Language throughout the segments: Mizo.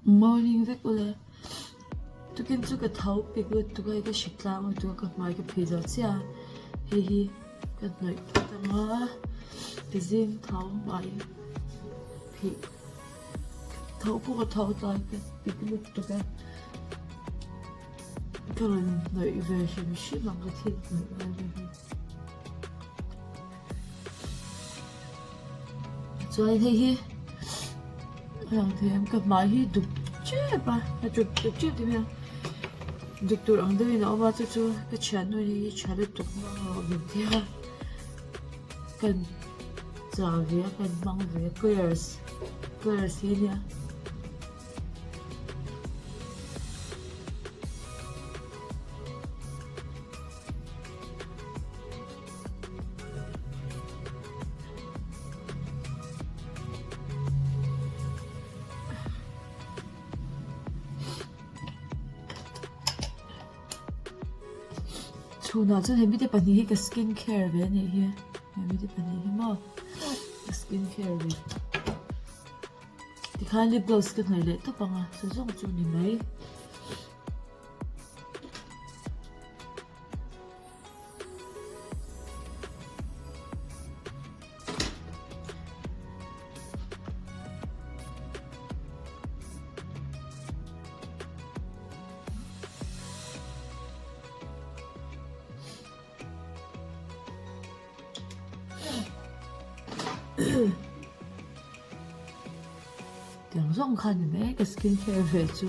Morning vek ule. Tukin chu ka tho pik lutuk a, ka hri tlang lutuk a, ka hmai ka phih zo chiah a, hei hi ka hnawih phawt ang a, ka zing tho hmai phih tho pawh ka tho tlai ka pik lutuk a, ka rawn hnawih ve hrim hrim ang ka thil hnawih lai te hi. Chuan hei hi a lang thei em ka hmai hi duk tep a a duk duk tep ti mai ang duk tur ang deuhin a awm a chu chu ka thiannu hi tha lutuk hmang rawh min ti a kan chah ve a kan hmang ve a klairs klairs hi ania. Chhunah chuan hemi te pahnih hi ka skin care ve anih hi hemi te pahnih hi maw ka skin care ve tikhan lip gloss ka hnawih leh tawp ang a chu zawng chu ni mai. Tiang zawng kha ni mai ka skin care ve chu.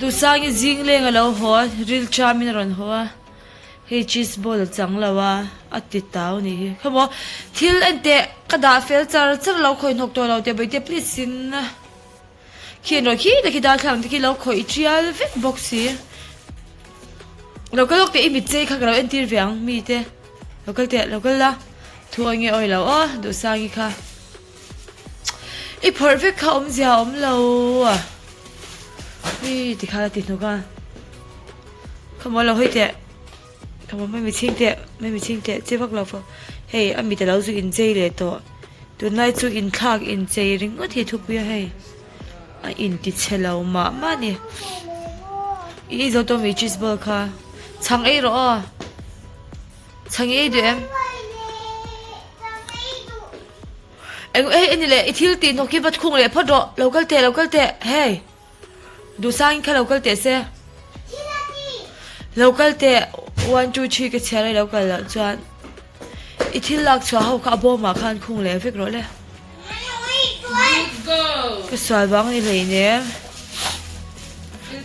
Duhsangi zing leng a lo haw a, ril ṭamin a rawn haw a. Hei cheese ball a chang lo a, a ti tau a nih hi. Khawmaw thil en teh ka dah fel char char lo khawih hnawk tawh lo teh Bawihte please in khian rawh khi tak hi darthlalang te khi lo khawih tial vek bawk si. Lo kal lawk teh i mit chei kha ka lo entir ve ang mi te lo kal teh lo kal la thu awi nge awi lo aw Duhsangi kha i phawrh vek kha awmzia a awm lo a mi tikhan a ti hnawk a. Khawmaw lo hawi teh khawmaw mai mi chhing teh mai mi chhing teh che vak lo pawh hei a mit alo zu inchei leh tawh tunlai chu inthlak inchei ringawt hi thupui a hei a inti chhe lo mah mah a ni i ei zo tawh mi cheese ball kha chhang ei rawh aw chhang i ei duh em eng hei a ni leh i thil tih hnawk hi va khung leh phawt rawh lo kal teh lo kal teh hei. Duhsangin kha lo kal teh se. Lo kal teh 1 2 3 ka chhiar a lo kal loh chuan i thil lak chhuah ho kha a bawmah khan khung leh vek rawh le. Ka sual vang a ni hleinem.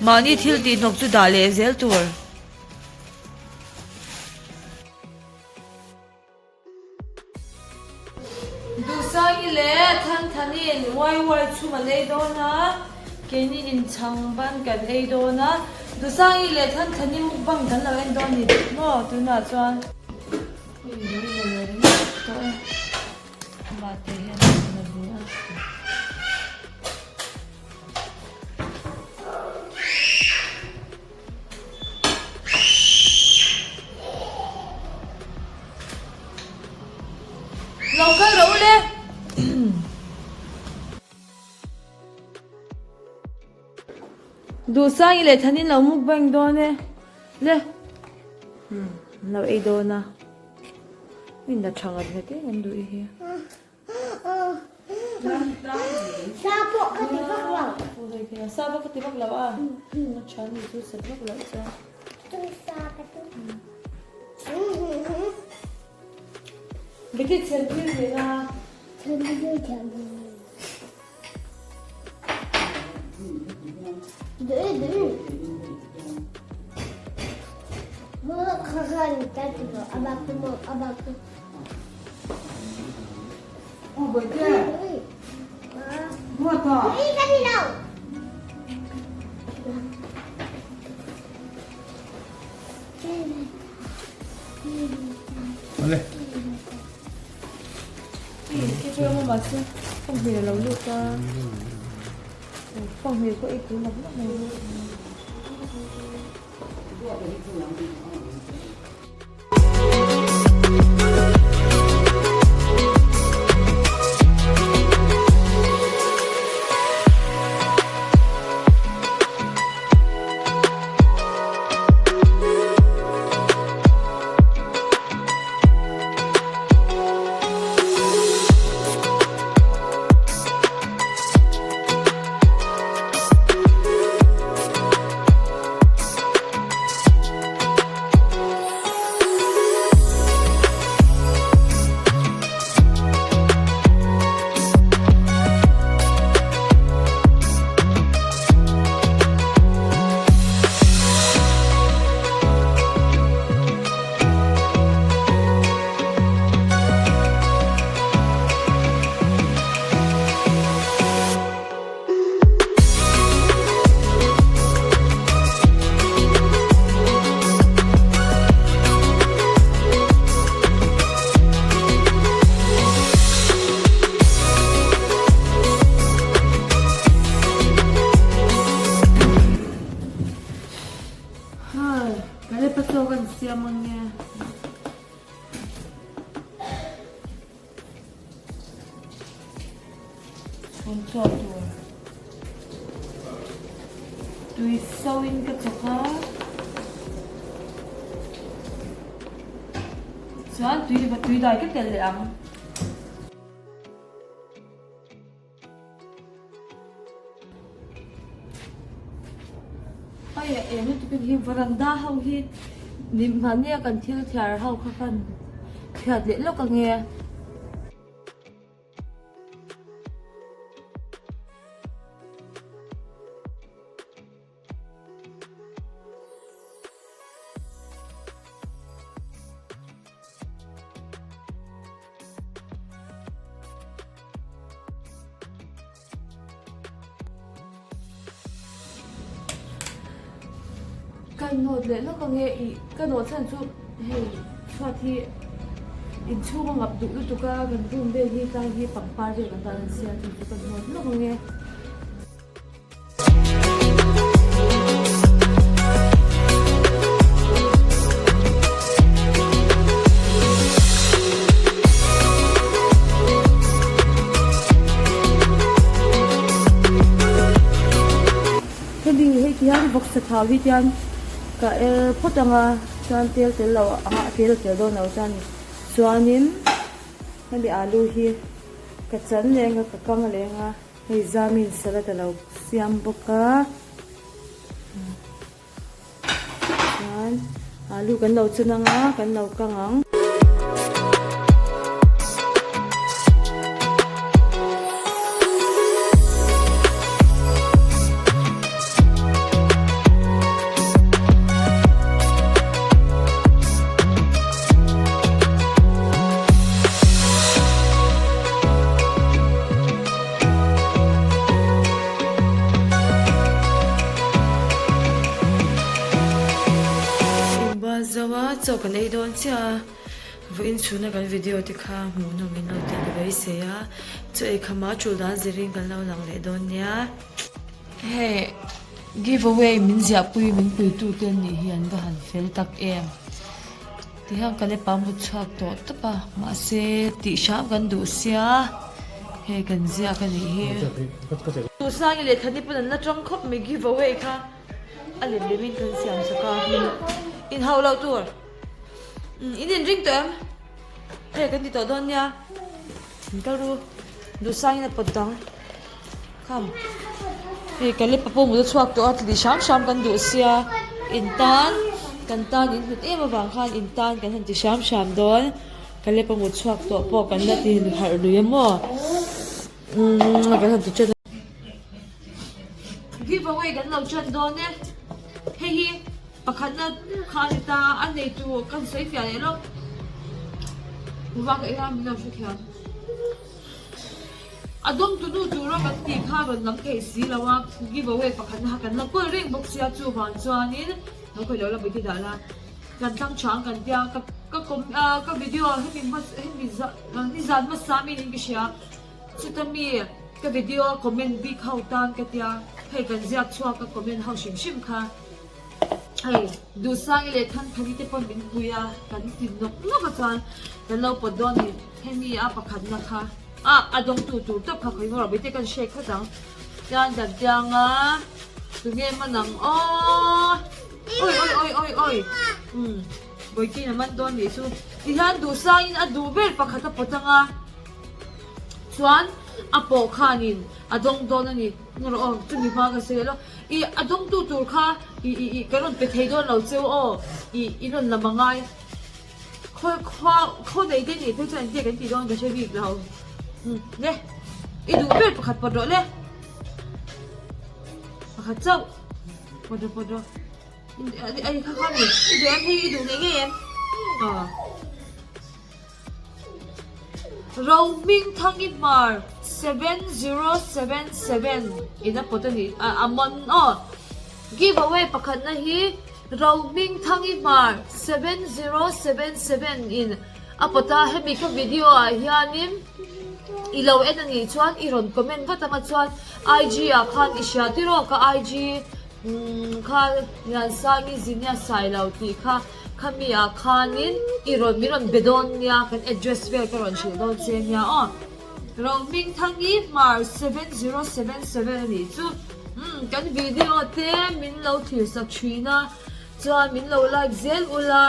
Mahni thil tih hnawk chu dah leh zel tur. Duhsangi leh Thanthanin wai wai chhum an ei dawn a, keini inchhang ban kan ei dawn a, Duhsangi leh Thanthani mukbang kan lo en dawn ni maw tunah chuan. Hei lo la leh ringawt tawh e, amah te hian a la ve a. Lo kal rawh u le. Duhsangi leh Thanin lo mukbang dawn e. Le an lo ei dawn a min la tha ngat ngat em an duh hi. Sa pawh ka ti vak lo. Sa pawh ka ti vak lo a. A tha ni chu sat vak loh chuan. Sa ka ti. Beti chhen thil ni na. Chhen thil thiam ni. Hai, ka le pachaw kan siam ang nge. Chhun chhuak tur tui so in ka chawk a chuan tui tui dai ka telh leh ang. Hei a eng lutuk in hi varanda ho hi mahnia kan thil thiar ho kha khan thiat leh lawk ang e. Ka nawt leh lawk ange ih ka nawh chhan chu hei chhuat hi inchhung a ngap duh lutuk a kan room vel hi tlai hi pangpar vel kan dah nasa a chu chu ka nawt lawk ange. Hemi hei ti hian vawksa thau hi tian ka er phawt ang a chuan tel tel lo ang a tel a tel dawn lo chuan chuanin hemi alu hi ka chan leng a ka kang leng a. Hei zamin salad a lo siam bawk a chuan alu kan lo chun ang a kan lo kang ang. Inbual zo a chaw kan ei dawn chiah a vawiin chhuna kan video te kha hmuhnawm in lo tih ka beisei a chaw ei khama tul dan zirin kan lo lang leh dawn nia. Hei give away min ziahpui min puitu te an nih hi an va han fel tak em. Tihian ka lepa mut chhuak tawh tawp a, mahse tih hram kan duh sia, hei kan ziak a nih hi. Duhsangi leh Thani pawn an la tawng khawp mai give away kha a lem lem in kan siam sak a. Inhauh loh tur. In inring tawh em? Hei kan ti tawh dawn nia. In kal ru. Duhsangin a pawt dang. Kham. Hei Kalepa pawh mut a chhuak tawh a, tli hram hram kan duh sia. In tan, kan tan in hlut em avang khan in tan kan han ti hram hram dawn. Kalepa mut chhuak tawh pawh kan la ti harh lui a maw. Umm kan han ti ṭan a. Give away kan lo ṭan dawn e. Hei hi pakhatna kha a ni ta, a neitu kan sawi fiah leh lawk. Vak eng a min lo hrethiam. A dawngtu nu tura kan tih kha rawn lam thei si lo a, give away pakhatna kha kan la kawl reng bawk sia chuvang chuanin lo khawih lo la bawihte dah la kan tlang chang kan tia ka ka kawm ka video hemi hemi nizan hmasa mi niin ka hria. Chuta mi ka video a comment bik ho tan ka tia, hei kan ziak chhuak a comment ho hrim hrim kha hei Duhsangi leh Thanthani te pawn min pui a, kan ti nawk nawk a chuan kan lo pawt dawn ni, hemi a pakhatna kha ah a dawngtu tur tawp kha khawi ngawrh bawihte kan shake phawt ang, tiang dan tiang a tunge man ang aw oi oi oi oi oi umm Bawihte in a man dawn nih chu tihian Duhsangin a duh ber pakhat a pawt ang a. Chuan a pawh khanin a dawng dawn a ni. Ngarawh aw, chumi hma ka sawi alo. I a dawngtu tur kha i i i ka rawn pe thei dawn lo cheu aw, i i rawn lam a ngai. Khawi khua khaw nei te nih phei chuan engtia kan tih dawn ka hre bik lo. Umm le, i duh ber pakhat pawt rawh le. Pakhat chauh, pawt rawh pawt rawh. I kha kha ni, i duh em hei i duh ngei ngei em? Aw. Rohmingthangi hmar 7077 in a pawt a ni a man aw. Give away pakhatna hi Rohmingthangi hmar 7077 in a pawt a, hemi ka video ah hianin i lo en a nih chuan i rawn comment vat anga chuan IG ah khan i hria tiraw ka IG Umm kha Liansangi Zinia Sailo tih kha khami ah khanin i rawn min rawn be dawn nia kan address vel ka rawn hrilh dawn che nia aw. Rohmingthangi Hmar 7077 a nih chu. Umm kan video te min lo thlir sak thin a chuan min lo like zel ula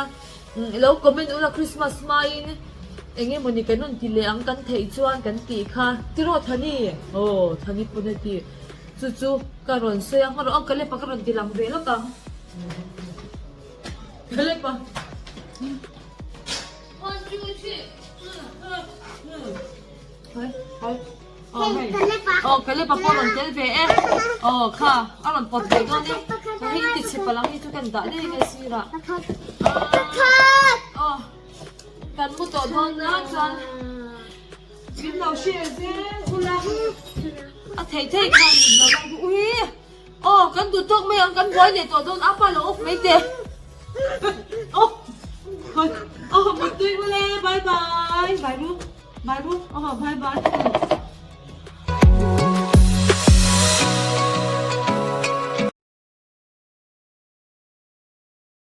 umm lo comment ula Christmas hmain eng emawni kan rawn ti leh ang kan theih chuan kan tih kha tiraw Thani? Aw Thani pawn a ti. Chu chu ka rawn sawi ang erawh Kalepa ka rawn ti lang ve lawk ang. Kalepa. One, two, three. Hai, hai. Oh, hei. Oh, Kalepa pawh rawn tel ve e. Oh, kha, a rawn pawt ve dawn e. Hei ti chhe palang hi chu kan dah daih nge sirah. Oh, kan mu tawh dawn na chuan. Min lo hre zel ula a theih theih khan min lo lang duh ui aw kan duh tawk mai ang kan buai leh tawh dawn apa lo off mai teh aw aw mutui ule bye bye bye ru bye ru aw bye bye.